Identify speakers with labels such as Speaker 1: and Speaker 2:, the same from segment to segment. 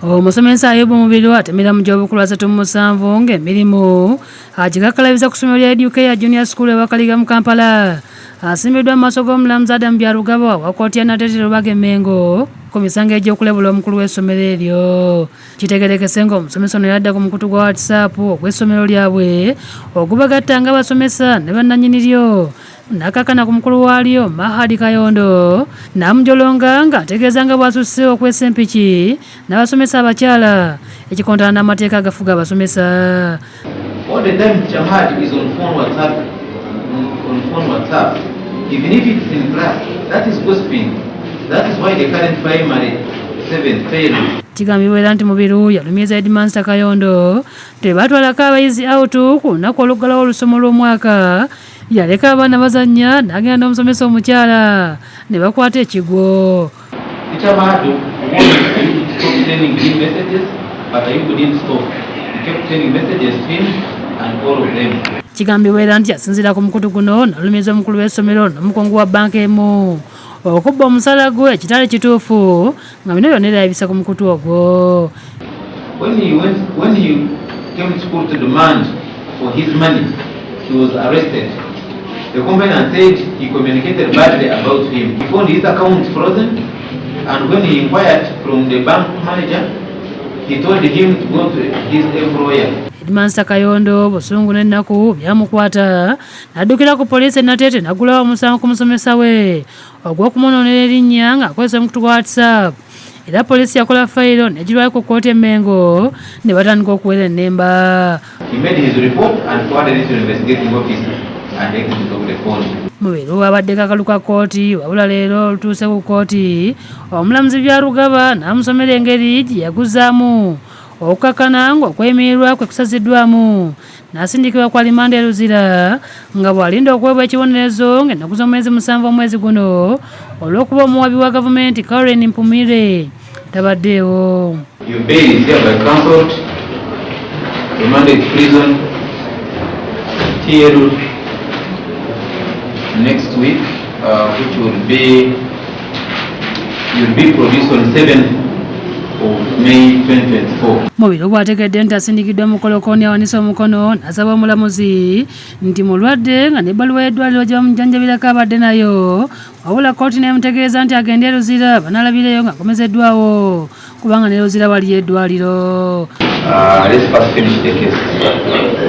Speaker 1: Omusomesa Ayubu Mubiru atemera mu gy'obukulu 37 ng'emirimu agikakalabiza ku ssomero lya Educare Junior School e Wakaliga mu Kampala. Asimbiddwa mu maaso g'omulamuzi Adam Byarugaba owa kkooti ya Nateete Lubaga e Mengo ku misango egy'okulebula omukulu w'essomero eryo. Kitegeerekese ng'omusomesa ono yadda ku mukutu gwa WhatsApp ogw'essomero lyabwe ogubagatta ng'abasomesa ne bannannyini lyo n'akakkana ku mukulu waalyo Mahadi Kayondo n'amujolonga ng'ategeeza nga bw'asusse okwesa empiki n'abasomesa abakyala ekikontana n'amateeka agafuga abasomesa.
Speaker 2: All the time Chamad is on phone WhatsApp, on phone WhatsApp, even if it's in class, that is gossiping. That is why the current primary seven failed.
Speaker 1: Kigambibwa era nti Mubiru yalumiza Headmaster Kayondo tebatwalako abayizi out ku lunaku oluggalawo olusomo lw'omwaka, yaleka abaana bazannya n'agenda n'omusomesa omukyala ne bakwata ekigwo.
Speaker 2: Teacher Mahad warned Ayubu to stop sending him messages, but Ayubu didn't stop. He kept sending messages to him and all of them.
Speaker 1: Kigambibwa era nti yasinziira ku mukutu guno n'alumiza omukulu w'essomero n'omukungu wa bbanka emu okubba omusala gwe ekitali kituufu, nga bino byonna era yabisa ku mukutu ogwo.
Speaker 2: When he came to school to demand for his money, he was arrested. The complainant said he communicated badly about him. He found his account frozen, and when he inquired from the bank manager, he told him to go to his employer.
Speaker 1: Headmaster Kayondo busungu n'ennaku byamukwata n'addukira ku poliisi e Nateete n'aggulawo omusango ku musomesa we ogw'okumwonoonera erinnya ng'akozesa omukutu gwa WhatsApp, era poliisi yakola fayiro n'egirwayo ku kkooti e Mengo ne batandika okuwera ennemba.
Speaker 2: He made his report and forwarded it to the investigating officer and exit of the phone.
Speaker 1: Mubiru abaddeko akalu ka kkooti, wabula leero olutuuse ku kkooti omulamuzi Byarugaba n'amusomera engeri gye yaguzaamu okukakkana ng'okweyimirirwa kwe kusaziddwamu, n'asindikibwa ku alimanda e Luzira nga bw'alinda okuweebwa ekibonerezo ng'ennaku z'omwezi 7 omwezi guno, olw'okuba omuwabi wa gavumenti Karen Mpumire tabaddeewo.
Speaker 2: Your bail is hereby cancelled, remanded to prison till next week, which will be, you'll be produced on 7th of May 2024.
Speaker 1: Mubiru bw'ategedde nti asindikiddwa mu kolokooni, awanise omukono n'asaba omulamuzi nti mulwadde nga n'ebbaluwa y'eddwaliro gye bamujjanjabirako abadde nayo, wabula kkooti n'emutegeeza nti agende e Luzira banalabireyo ng'akomezeddwawo kubanga ne Luzira waliyo eddwaliro.
Speaker 2: Let's first finish the case.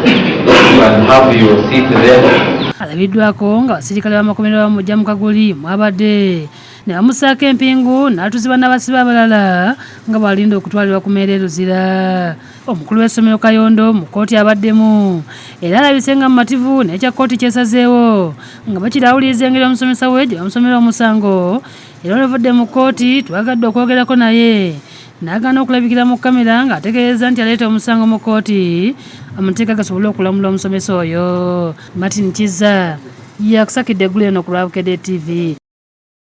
Speaker 2: You can have your seat there.
Speaker 1: Alabiddwako nga abasirikale b'amakomera bamujja mu kaguli mwabadde ne bamussaako empingu n'atuuzibwa n'abasibe abalala nga bw'alinda okutwalibwa ku mmeere e Luzira. Omukulu w'essomero Kayondo mu kkooti abaddemu era alabise nga mumativu n'ekya kkooti kyesazeewo, nga bakira awuliriza engeri omusomesa we gye bamusomera omusango. Era oluvudde mu kkooti twagadde okwogerako naye n'agaana okulabikira mu kamera ng'ategeeza nti aleeta omusango mu kkooti amateeka gasobole okulamula omusomesa oyo. Martin Kizza yakusakidde eggulu eno ku lwa Bukedde TV.